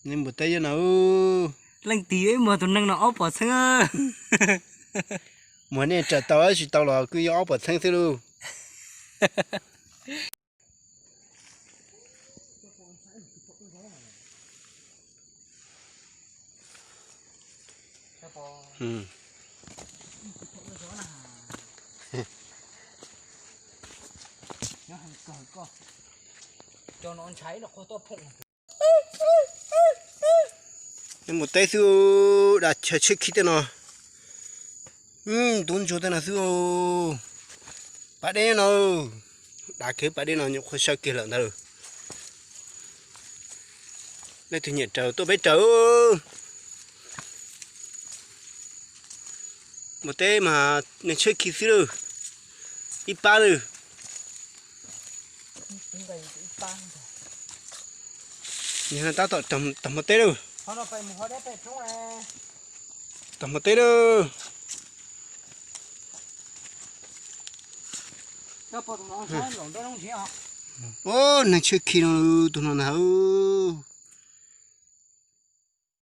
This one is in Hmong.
Nej npua teb nyob no. Leej twg yuav ib muag tus neeg no ob puas txheeb? Muag nej raws tau tsis tau los kuj yog ob puas txheeb xwb lauj. Nej npua teb xwb, dav chaw tsheb khi tej no, tub ntsuag tej no xwb. Pas deb no, dav kiag pas deb no nyuam qhuav sawv kiag lawm ntag. Leej twg nyiam raws tuaj peb raws. Npua teb mas nej tsheb khi xwb lauj, ib pab lauj. Tab tom tog hmo teb lauj, tog hmo teb lauj. Ub, neeg tsheb khi no, tus no ntag.